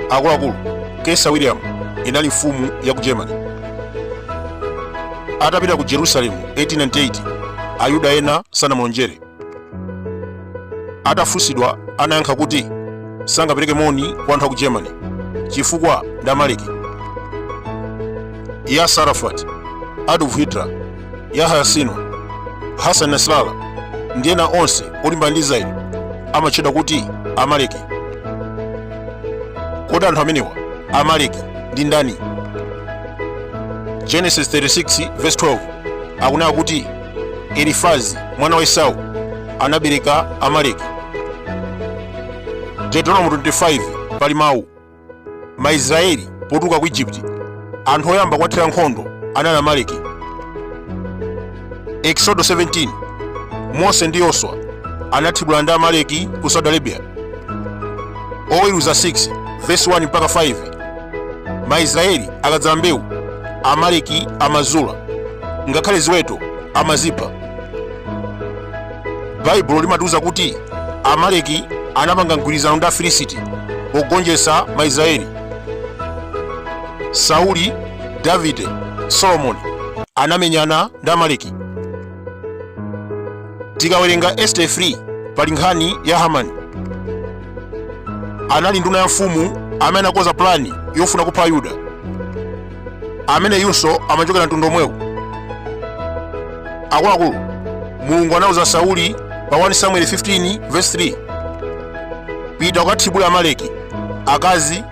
Akuluakulu, Kaiser William inali mfumu ya ku Germany. Atapita ku Jerusalem 1898, Ayuda ena sanamulonjere. Atafunsidwa, anayankha kuti sangapereke moni kwa anthu a ku Germany chifukwa ndi Amaleki. Yasser Arafat, Adolf Hitler, Yahya Sinwar, Hassan Nasrallah ndi ena onse olimbana ndi Israeli amatchedwa kuti Amaleki. Kodi anthu amenewa Amaleki ndi ndani? Genesis 36 verse 12 akunena kuti Elifazi mwana wa Esau anabereka Amaleki. Deuteronomy 25 pali mawu Maisraeli potuluka ku Egypt, anthu oyamba kuwathira nkhondo anali Amaleki. Exodo 17 Mose ndi Yoswa anathibula ndi Amaleki ku Saudi Arabia. Oweruza 6 verse 1 mpaka 5 Maisraeli akadzala mbewu, Amaleki amazula, ngakhale ziweto amazipha. Baibulo limatiuza kuti Amaleki anapanga mgwirizano ndi Afilisiti pogonjetsa Maisraeli. Sauli, Davide, Solomoni anamenyana ndi Amaleki. Tikawerenga Esther 3 pali nkhani ya Hamani. Anali nduna ya mfumu amene anakonza plani yofuna kupha Ayuda. Ameneyunso amachokera mtundu omwewu. Akuluakulu, Mulungu anauza Sauli pa 1 Samuel 15 verse 3, pita ukathibule Amaleki, akazi,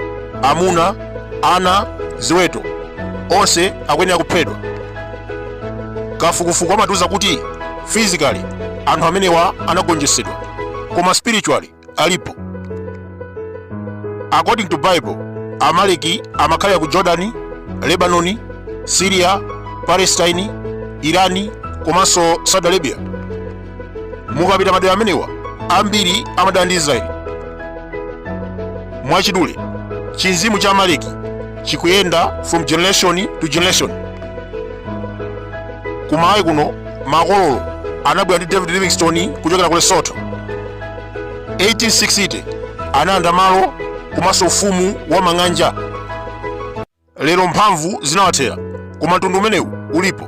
amuna, ana, ziweto, onse akuyenera kuphedwa. Kafukufuku amatiuza kuti physically anthu amenewa anagonjetsedwa, koma spiritually alipo. According to Bible, Amaleki amakhalira ku Jordan, Lebanon, Syria, Palestine, Iran komanso Saudi Arabia. Mukapita madera amenewa, ambiri amadana ndi Israeli. Mwachidule, chinzimu cha Amaleki chikuyenda from generation to generation. Ku Malawi kuno, makololo anabwera ndi David Livingstone kuchokera ku Lesotho. 1860 analanda malo komanso ufumu wa Mang'anja. Lero mphamvu zinawathera, koma mtundu umenewu ulipo.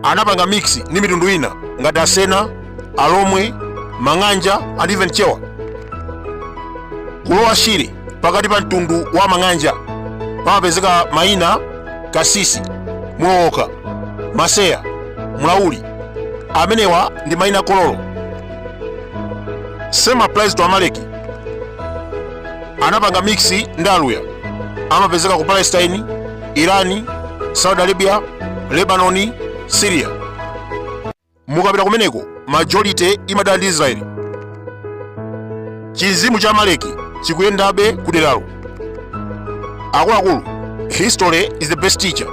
Anapanga mix ndi mitundu ina ngati Asena, Alomwe, Mang'anja and even Chewa. Kulowa Shire pakati pa mtundu wa Mang'anja pamapezeka mayina Kasisi, Mulowoka, Maseya, Mulauli. Amenewa ndi mayina kololo. Same applies to Amaleki. Anapanga mix ndi Aluya. Amapezeka ku Palestine, Iran, Saudi Arabia, Lebanon, Syria. Mukapita kumeneko, majority imadana ndi Israeli. Chinzimu cha Amaleki chikuyendabe kuderalo. Akuluakulu, history is the best teacher.